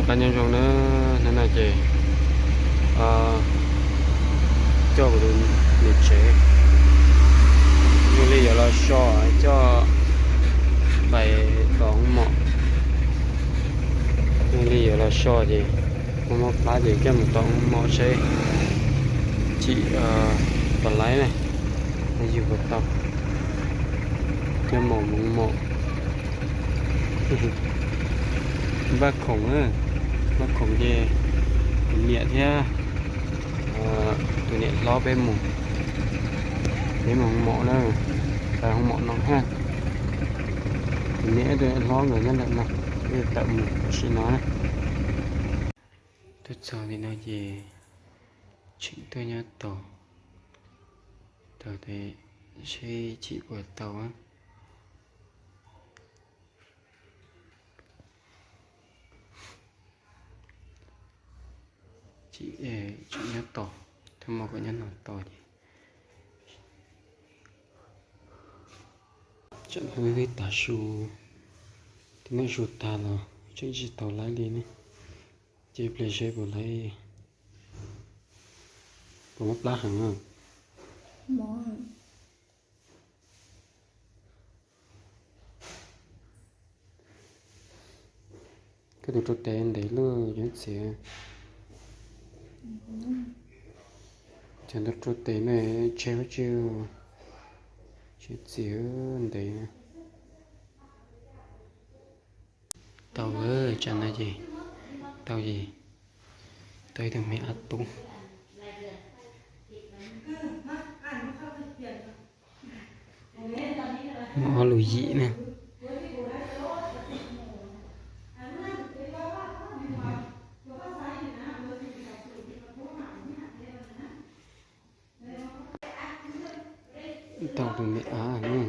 Nyob zoo na, hnub no ces coj kuv tus niam tsev, yog li yuav los so, coj pais tos hoob mom. Yog li yuav los so ces muaj mob plab ces coj mus tos hoob mom seb tsim pom laib na, yug puas tau. Coj mus mus mom. Npaj khoom, npaj khoom ces tus niam thiab tus niam hlob peb mus, peb mus hoob mom na, pais hoob mom no hab. Tus niam tus niam hlob nkawd nyob ntawm no, peb tawm mus tam sim no na. Tuaj txog li no ces tseem tuaj nyob tos, tos seb tsim puas tau. Tseem nyob tos, thaum mus kom nyob no tos ces tseem hu ib tav su, tus niam su tag los tseem tsis tau laib li ne. Ces pliag seb puas laib, puas mob plab heev. Koj tus rau tes ntev luaj yuav txiav. Cov ntawd rau tes ne, tseg huab tsi, tsis txiav ntev. Tau lawm, tsam no ces tau ces tau ib tug me ab tub. Muaj ob lus yim na. Tau tus me ab ne.